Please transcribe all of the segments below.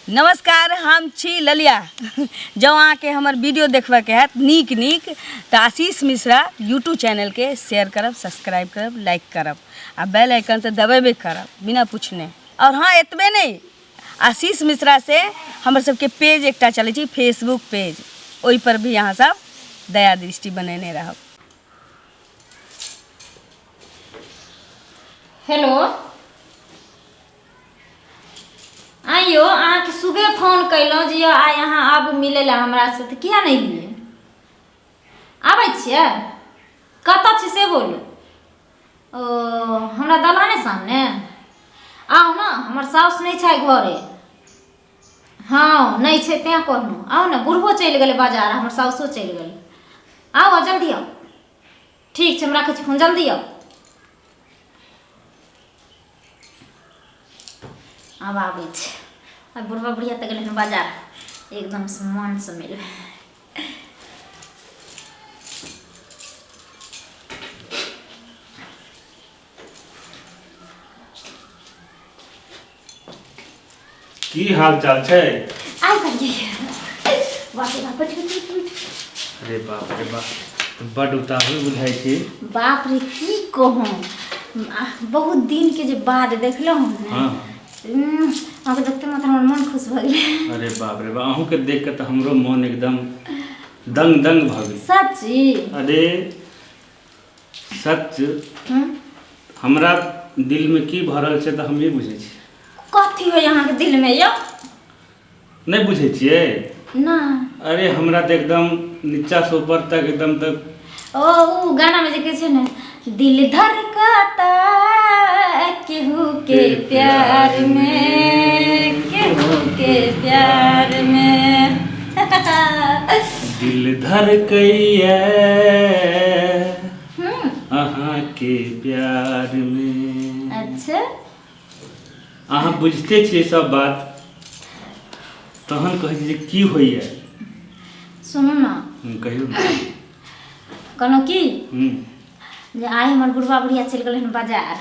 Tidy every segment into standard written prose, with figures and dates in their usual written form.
नमस्कार, हम छी ललिया। जँ अहाँके हमर वीडियो देखबाके हैत नीक नीक तऽ आशीष मिश्रा यूट्यूब चैनलके शेयर करब, सब्सक्राइब करब, लाइक करब आ बेल आइकन तऽ दबेबे करब बिना पूछने। आओर हँ, एतबे नहि, आशीष मिश्रा से हमर सबके पेज एकटा चलै छै फेसबुक पेज, ओहिपर भी अहाँ सब दया दृष्टि बनेने रहब। हेलो, आइयो अहाँके सुबह फोन कयलहुँ जे यौ आइ अहाँ आबू मिलै लए हमरासँ, तऽ किया नहि एलियै? आबै छियै? कतऽ छी से बोलू। ओ हमरा दलाने सामने आउ ने, हमर साउस नहि छै घरे। हँ, नहि छै तेँ कहलहुँ, आउ ने। बुढ़बो चलि गेलै बाजार, हमर साउसो चलि गेलै। आउ, जल्दी आउ। ठीक छै, हम राखै छी फोन, जल्दी आउ। आब आबै छै। आ बुढ़बा बुढ़िया तऽ गेलै हन बाजार, एकदमसँ मनसँ मिलबै। की हाल चाल छै? आइ करिए, बाप रे बाप, बैठ बैठ बैठ। अरे बाप रे बाप, तऽ बड उताहुल बुझाइ छी। बाप रे, की कहूँ, बहुत दिन के जे बाद देखलहुँ हन ने। अहाँके देखते मात्र हमर मन खुश भऽ गेलै। अरे बाप रे बाप, अहूँके देख कऽ तऽ हमरो मन एकदम दंग दंग भऽ गेल। सच्ची? अरे सच। हमरा दिलमे की भरल छै तऽ हमही बुझै छी। कथी होय अहाँके दिलमे यौ? नहि बुझै छियै? ना। अरे हमरा तऽ एकदम नीचासँ ऊपर तक एकदम तऽ ओ गाना में जे कहै छै ने, दिल धड़कता केहू के प्यार में, केहू के प्यार में। दिल धड़कैया अहाँके प्यार में। अच्छा। अहाँ बुझिते छियै सब बात, तहन कहै छी जे की होइए। सुनू ने। कहियौ ने। कहलहुँ की जे आइ हमर बुढ़बा बुढ़िया चलि गेलै हन बाजार,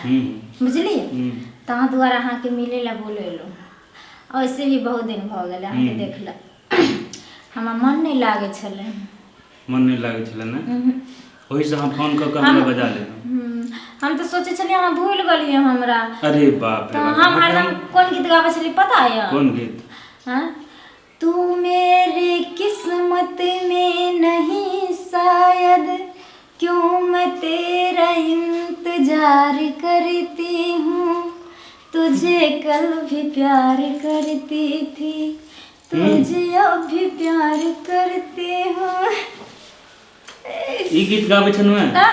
बुझलियै? ताहि दुआरे अहाँके मिलै लए बोलेलहुँ। वैसे भी बहुत दिन भऽ गेलै अहाँके देखला, हमरा मन नहि लागै छलै। मन नहि लागै छलै ने? ओहिसँ अहाँ फोन कऽ कऽ हमरा बजा लेलहुँ। हम तऽ सोचै छलियै अहाँ भूलि गेलियै हमरा। अरे बाप रे तऽ बाप, हम अहाँके हरदम कोन गीत गाबै छलियै पता यऽ? कोन गीत? हाँ, तू मेरे किस्मत में नहीं शायद, क्यों मैं तेरा इंतजार करती हूँ, तुझे कल भी प्यार करती थी, तुझे अब भी प्यार करती हूँ। ई गीत गाबै छलहुँ हेँ? तऽ।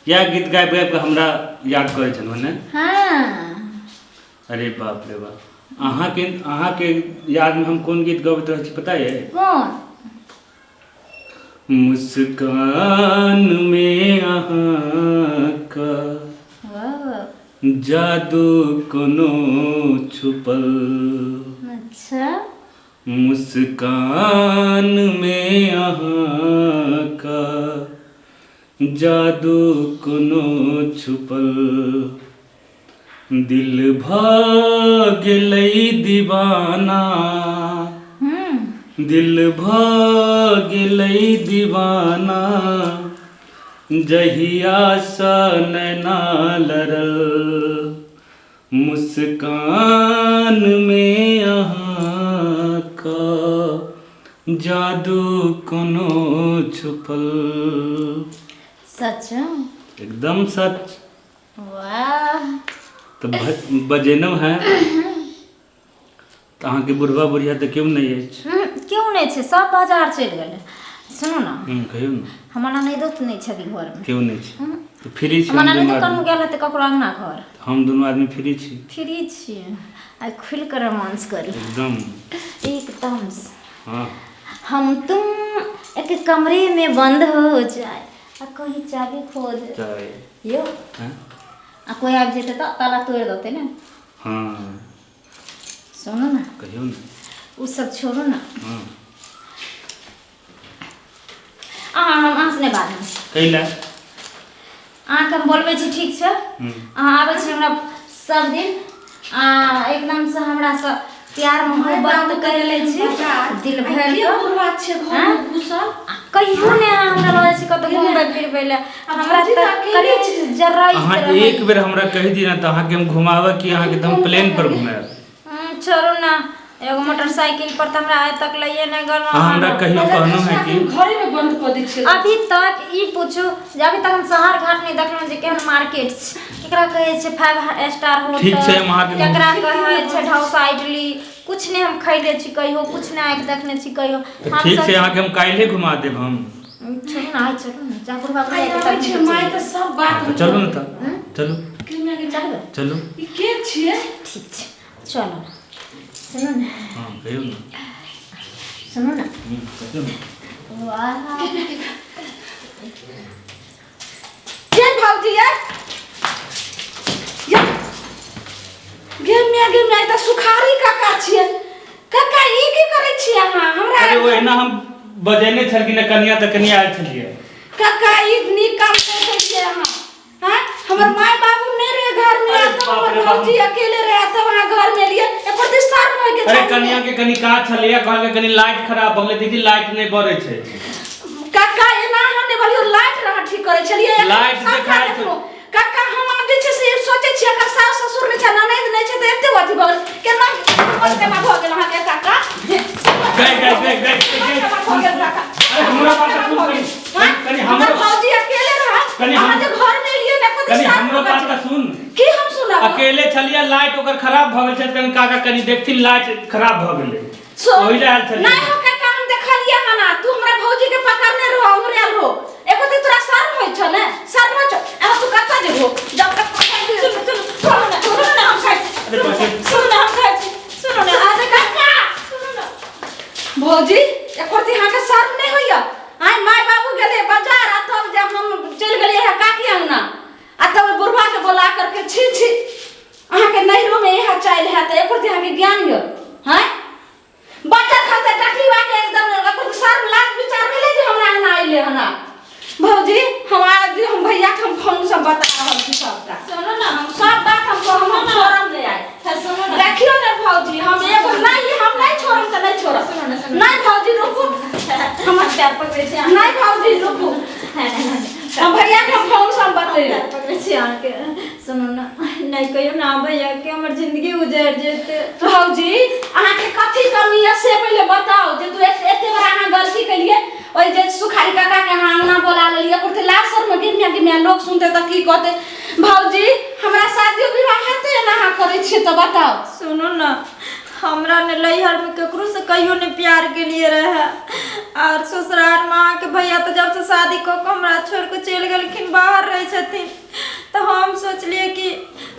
इएह गीत गाबि गाबि कऽ हमरा याद करै छलहुँ हेँ ने? हाँ। अरे बाप रे बाप, अहाँके यादमे हम कोन गीत गबैत रहै छी पता ये? कोन? मुस्कान में अहाँके वाह। जादू कोनो छुपल। अच्छा। मुस्कान में अहाँके जादू कोनो छुपल, दिल भऽ गेलै दीवाना, दिल भऽ गेलै दीवाना, जहियासँ नैना लड़ल, मुस्कान में अहाँके जादू कोनो छुपल। सच? एकदम सच। वाह। तऽ बजेलहुँ हेँ तऽ अहाँके बुढ़बा बुढ़िया तऽ केओ नहि अछि? केओ नहि छै, सब बाजार चलि गेलै। सुनू ने। कहियौ ने। हमर ननैदो तऽ नहि छै अभी घरमे। केओ नहि छै तऽ फ्री छी हमर हम ननैदो दुनू कनहु आदमी। गेल हेतै ककरो अङ्गना घर। हम दुनू आदमी फ्री छी। फ्री छियै, आइ खुलि कऽ रोमांस करू। एकदम। एकदम से। हँ। हम तुम एक कमरे में बंद हो जाए आ कहीं चाबी खो जाए। चाहे यौ। हँ। आ कोइ आबि जेतै तऽ ताला तोड़ि देतै ने। हँ। सुनू ने। कहियौ ने। ओ सब छोड़ू ने। हँ। अहाँ, हम अहाँसँ नहि बाजब। कैला? अहाँके हम बोलबै छी, ठीक छै? अहाँ आबै छी हमरा सब दिन आ एकदमसँ हमरासँ प्यार मोहब्बत कर लै छी दिल भरि के कऽ। बुढ़वा छै घर में घुसल? आ कहियो नहि अहाँ हमरा लऽ जाइ छी कतौ घुमबै फिरबै लए, हमरा भौजी तऽ तऽ अकेले कनि जरा अहाँ एक बेर हमरा कहि दिअ ने तऽ अहाँके हम घुमाबऽ की अहाँके तऽ हम प्लेन पर घुमायब। छोड़ू ने, एगो मोटरसाइकिल पर तऽ हमरा आइ तक लैए नहि गेलहुँ। अहाँ हमरा कहियो कहलहुँ है कि घरे में बंद कऽ दै छियै। अभी तक ई पूछू जे अभी तक हम शहर घाट नहि देखलहुँ जे केहन मार्केट छै, केकरा कहै छै 5 स्टार होटल, ठीक छै, हम अहाँके केकरा कहै छै ढौसा इडली, कुछ नहि हम खैले छी कहियो, कुछ नहि आँखि देखने छी कहियो। तऽ ठीक छै, अहाँके हम काल्हे घुमा देब हम। छोड़ू ने, आइ चलू ने, जा बुढ़बा आइ आबै छै माय तऽ सब बात। तऽ चलू ने, तऽ चलू। चलबै? चलू। ई के छियै? ठीक छै, चलो। सुनू ने। हँ, कहियौ ने। सुनू ने। कहियौ ने। वाह के भौजी ये ये गे माय, गे माय, तऽ सुखारी काका छियै। काका, ई की करै छियै अहाँ हमरा? अरे ओहिना हम बजेने छलखिन हँ कनिया, तऽ कनिया आयल छलियै। काका, ई नीक काम करै छियै अहाँ? हाँ, हमर माय बाबू नहि रहे घर में, अरे तब बाप हमर रे बाप। भौजी अकेले रहे, तब अहाँ घर में एलियै, एको दिन शर्म होय के अरे चाही। कनिया के कनि काज छलैया, कहलकै कनि लाइट खराब भऽ गेलै दीदी, लाइट नहि बरै छै। काका, एना हम नहि बोलियो, लाइट रहा ठीक करै छलियै। लाइट सबटा देखाइ छै। देखलहुँ। काका, हम आब जे छै से सोचै छियै, एकर सास ससुर नहि छै, ननैद नहि छै, तऽ एते अथी भऽ गेल केना? केना भऽ गेल अहाँके काका? गए गए गए गए गए। केना भऽ गेल काका? अरे हमरा बात सुन कनि। हाँ? कनि हमर हमरो भौजी अकेले रहा, कनि अहाँ जे घर में एलियै ने, एको दिन कनि साथ हमरो होगा बात तऽ छै। सुन। की हम सुनब? अकेले छलियै, लाइट ओकर खराब भऽ गेल छै, कनि काका कनि देखथिन, लाइट खराब भऽ गेलै, ओहि लए आयल छलियै। नहीं हो काका, हम देखलियै हन, तू हमरा भौजी के पकड़ने रहो, उंगरियल रहो, एको दिन तोरा शर्म होइ छौ ने? शर्म होइ छौ? आ तू कतऽ जेबहो? जब तक सुनू सुनू, सुनू ने, सुनू ने, हम खाइ छी। अरे बाप रे। सुनू ने, हम खाइ छी, सुनू ने। अरे काका, सुनू ने। भौजी, एको दिन अहाँके शर्म नहि होइया? आइ माय बाबू गेलै बाजार, आ तब जे हम चलि गेलियै है काकी अंगना, आ तब ओहि बुढ़वा के बोला करके, छी छी, अहाँके नैहरोमे इएह चालि हैत? एको दिन अहाँके ज्ञान यऽ? हैं, बच्चा खाते टकली बाके एकदम एको दिन शर्म लाज विचार भेलै जे हमरा अंगना अइले हन? भौजी, हम आज हम भैया के हम फोन से बता रहल छी सबटा। सुनू ने। हम सब बात हम कहब, हम छोड़ब नहि आइ। हे, सुनू ने। देखियौ ने भौजी, हम एगो नहीं, हम नहीं छोड़ब तऽ नहीं छोड़ब। सुनू ने, सुनू। नहीं भौजी, रुकू। हम पैर पकड़ै छी अहाँके। नहीं भौजी, रुकू, हम भैया के हम फोन से हम बतेबै। पैर पकड़ै छी अहाँके, सुनू ने, नहि कहियौ ने भैया के, हमर जिंदगी उजड़ि जेतै। भौजी, अहाँके कथी कमी यऽ से पहिले बताउ, जे तू एते बड़ा अहाँ गलती केलियै, ओहि जे सुखारी काका के अहाँ अंगना बोला लेलियै, ओकर लाज शर्म गिरमिया गिरमिया, लोक सुनतै तऽ की कहतै? भौजी, हमरा शादियो विवाह हेतै एना अहाँ करै छियै तऽ? बताउ। सुनू ने, हमरा ने नैहरमे ककरोसँ कहियो नहि प्यार केलिए रहए, आर ससुरालमे अहाँके भैया तऽ जबसँ शादी कऽ कऽ हमरा छोड़ि कऽ चलि गेलखिन, बाहर रहै छथिन, तऽ हम सोचलियै कि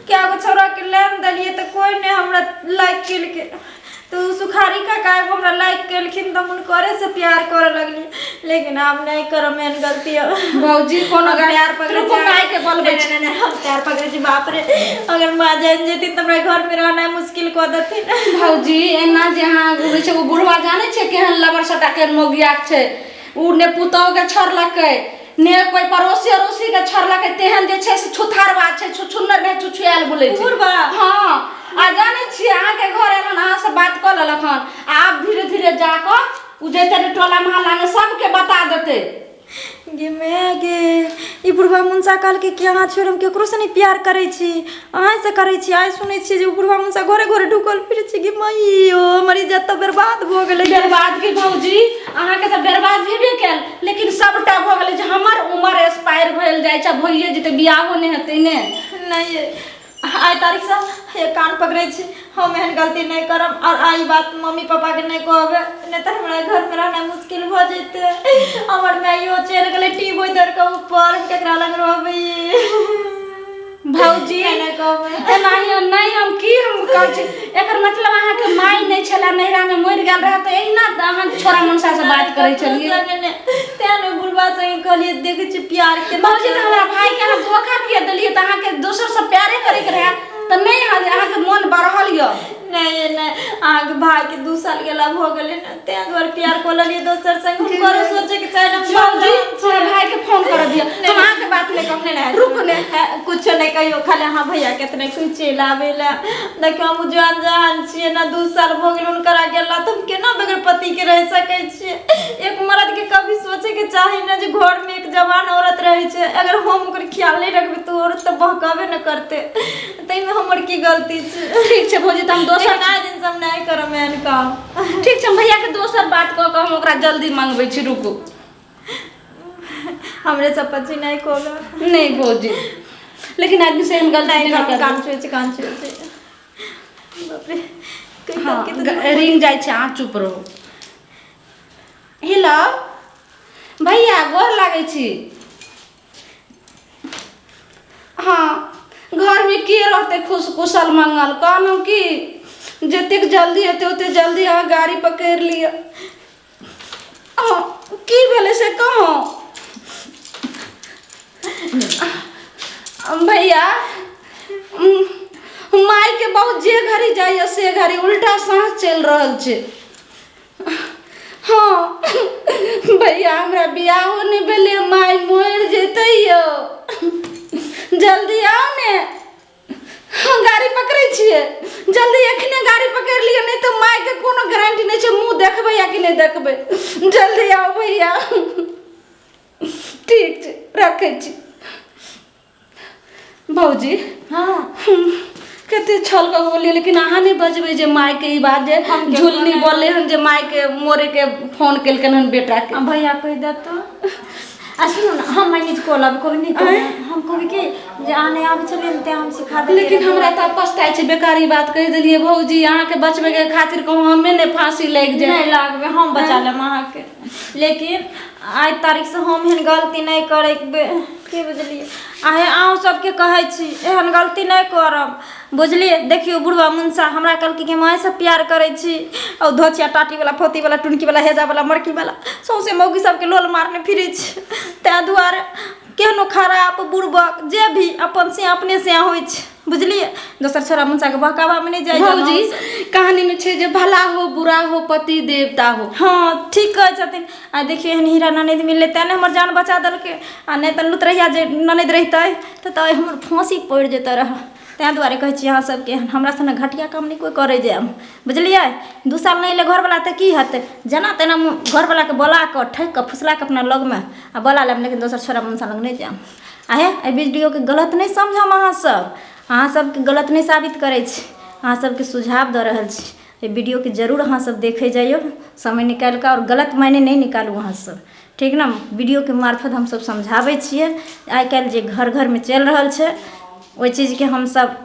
कए गो छौड़ाके लाइन देलियै तऽ कोइ नहि हमरा लाइक केलकै, तऽ ओ सुखारी काका एगो हमरा लाइक केलखिन, तऽ हम हुनकरेसँ प्यार करऽ लगलियै, लेकिन आब नहि करब एहन गलती अब। भौजी, कोनो हम प्यार पकड़ै रुकू, छी। मायके बोलबै नहि, छी। नहि, नहि, हम प्यार पकड़ै छी। बाप रे, अगर माँ जानि जेथिन तऽ हमरा घरमे रहनाइ मुश्किल कऽ देथिन। भौजी, एना जे अहाँ आगू छै, ओ बुढ़वा जानै छै केहन लबर सटा केहन मौगियाक छै? उ ने पुतोह के छोड़लकै, ने कोई पड़ोसी अड़ोसी के छोड़लकै, तेहन जे छै से छुथारवा छै, छुछुन्नर नहि छुछुआयल बोलै छै बुढ़बा? हँ, आ जानै छियै, अहाँके घर एलन, अहाँ से बात कऽ लेलक हन, आ आब धीरे धीरे जाकऽ उ जेतै ने टोला मोहल्लामे सबके बता देतै। गे माय गे, ई बुढ़बा मुनसा कहलकै कि अहाँ छोड़ि हम ककरोसँ नहि प्यार करै छी, अहाँसँ करै छी। आइ सुनै छियै जे ओ बुढ़बा मुनसा घरे घरे ढुकल फिरै छै। गे माइयो, हमर इज्जत तऽ बर्बाद भऽ गेलै। बर्बाद की भौजी, अहाँके तऽ बर्बाद भेबे कयल, लेकिन सबटा भऽ गेलै जे हमर उमर एक्सपायर भेल जाइ छै, भइए जेतै, बियाहो नहि हेतै ने। नहि, आइ तारीखसँ हे कान पकड़ै छी, हम एहन गलती नहि करब, आओर आइ बात मम्मी पापाके नहि कहबै, नहि तऽ हमरा घरमे रहनाइ मुश्किल भऽ जेतै। हमर माइयो चलि गेलै टीबो धरि कऽ ऊपर, हम केकरा लग रहबै? भौजी, नहि कहबै। एनाही नहि, हम की हम कहै छी, एकर मतलब अहाँके माय नहि छलै, नैहरामे मरि गेल रहै, तऽ एहिना अहाँ छोरा मनसा से बात करै छलियै? तेँ ने बुढ़बा संगे कहलियै, देखै छियै प्यार केना। भौजी, तऽ हमरा भाईके अहाँ धोखा किया देलियै? तऽ अहाँके दोसरसँ प्यारे करैके रहए तऽ नहि, अहाँके मोन बढ़ल यऽ। नहि नहि, अहाँके भाई के 2 साल गेला भऽ गेलै ने, ताहि दुआरे प्यार कऽ लेलियै दोसर संग। हुनकरो सोचैके चाही ने, हम भौजी, बाप हमरा भाई के फोन कर दिअ, हम अहाँके बात नहि कहब। नहि, नहि, रुकू ने। कुछो नहि कहियो, खाली अहाँ भैया के इतने कुछ चलि आबै लए। देखियौ, हम जवान जहान छियै ने, 2 साल भऽ गेल हुनकरा गेला, तऽ हम केना बगैर पति के रहि सकै छियै? एक मर्द के कभी सोचै के चाही ने जे घर में एक जवान औरत रहै छै, अगर हम ओकर ख्याल नहि रखबै तऽ औरत तऽ बहकाबे ने करतै, ताहिमे हमर की गलती छै? ठीक छै भौजी, तऽ हम दोसर लेकिन आइ दिन से हम नहि करब एहन काम। ठीक छै, हम भैया के दोसर बात कऽ कऽ हम ओकरा जल्दी मंगबै छी, रुकू। हमरे सब पची नहि खोलब। नहि भौजी, लेकिन आदमी से एहन गलती नहि नहि करब। करबै। कान छुए छै, कान छुए छै, बाप रे। हँ, रिंग जाइ छै, अहाँ चुप रहू। हेलो भैया, गोर लागै छी। हँ, घरमे के रहतै खुश कुशल मंगल? कहलहुँ कि जतेक जल्दी हेतै ओतेक जल्दी अहाँ गाड़ी पकड़ि लिअ। हँ, की भेलै से कहू भैया। मायके बहुत जे घड़ी जाइए से घड़ी उल्टा साँस चलि रहल छै। हँ भैया, हमरा बियाहो नहि भेलै, माय मरि जेतै यौ। जल्दी आउ ने। हँ, गाड़ी पकड़ै छियै, जल्दी एखने गाड़ी पकड़ि लिअ, नहि तऽ मायके कोनो गारंटी नहि छै मुँह देखबै या कि नहि देखबै। जल्दी आउ भैया। ठीक छै, रखै छी। भौजी। हँ। कते छल कऽ बोललियै, लेकिन अहाँ नहि बजबै जे मायके ई बात जे हम केकरो झुलनी नहि- बोललै हन जे मायके मोरेके फोन केलकनि हन बेटाके। आ भैया कहि देतो। आ सुनू ने, हम मैनेज कऽ लेब, कभी नहि कहबै। हम कहबै कि जे अहाँ नहि आबै छलियै ने, तेँ हम सिखा देलियै। लेकिन हमरा तऽ पछताइ छै, बेकार ई बात कहि देलियै भौजी। अहाँके बचबैके खातिर कहूँ हमे नहि फांसी लागि जाय। नहि लागबै, हम बचा लेब अहाँके, लेकिन आइ तारीखसँ हम एहन गलती नहि करबै, की बुझलियै? आहे अहूँ सबके कहै छी, एहन गलती नहि करब, बुझलियै? देखियौ, बुढ़वा मुनसा हमरा कहलकै कि हम अहीँसँ प्यार करै छी, आ ओ धोचिया टाटीवला फोतीवला टुनकीवला हेजावला मरकीवला सौँसे मौगी सबके लोल मारने फिरै छै। ताहि दुआरे केहनो खराब बुड़बक जे भी, अपन से अपने से होइ छै, बुझलियै? दोसर छोरा मुनसाके बहकावामे नहि जाइ। भौजी, कहानी में छै जे भला हो बुरा हो पति देवता हो। हँ, ठीक कहै छथिन। आ देखियौ, एहन हीरा ननैद मिललै तेँ ने हमर जान बचा देलकै, आ नहि तऽ लुतरैया जे ननैद रहितै तऽ हमर फाँसी पड़ि जेतै रहए। ताहि दुआरे कहै छी अहाँ सबके, हमरा सने घटिया काम नहि कोइ करै जायब, बुझलियै? 2 साल नहि एलै घरवला तऽ की हेतै? जेना तेना घरवलाके बोला कऽ, ठकि कऽ, फुसला कऽ अपना लगमे आ बोला लेब, लेकिन दोसर छोरा मुनसा लग नहि जायब। आ हे, एहि वीडियोके गलत नहि समझब अहाँसभ। अहाँ सबके गलत नहि साबित करै छी, अहाँ सबके सुझाव दऽ रहल छी। एहि वीडियोके जरूर अहाँसभ देखै जइयौ समय निकालि कऽ, आओर गलत मायने नहि निकालू अहाँसभ, ठीक ने? वीडियोके मार्फत हमसभ समझाबै छियै। आइ काल्हि जे घर घरमे चलि रहल छै, ओहि चीजके हमसभ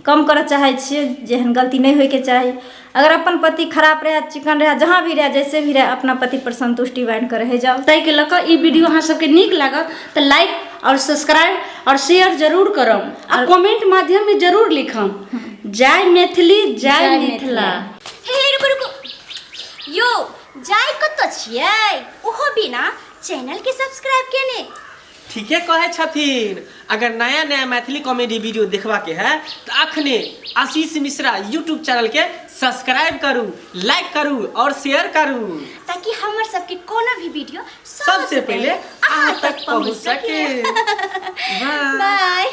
कम करऽ चाहै छियै, जे एहन गलती नहि होइके चाही। अगर अपन पति खराब रहए, चिकन रहए, जहाँ भी रहए, जैसे भी रहए, अपना पतिपर सन्तुष्टि बान्हि कऽ रहै जाउ। ताहिके लऽ कऽ ई वीडियो अहाँ सबके नीक लागत तऽ लाइक आओर सब्सक्राइब आओर शेयर जरूर करब आ कमेंट माध्यममे जरूर लिखम। जय मैथिली, जय मिथिला। हे रुकू रुकू यौ, जाय कतऽ छियै ओहो बिना चैनल के सब्सक्राइब केने? ठीके कहै छथिन। अगर नया नया मैथिली कॉमेडी वीडियो देखबाके है तऽ अखने आशीष मिश्रा यूट्यूब चैनल के सब्सक्राइब करू, लाइक करू और शेयर करू, ताकि हमर सबके कोनो भी वीडियो सबसे पहले अहाँ तक पहुँच सके। बाय। बाय।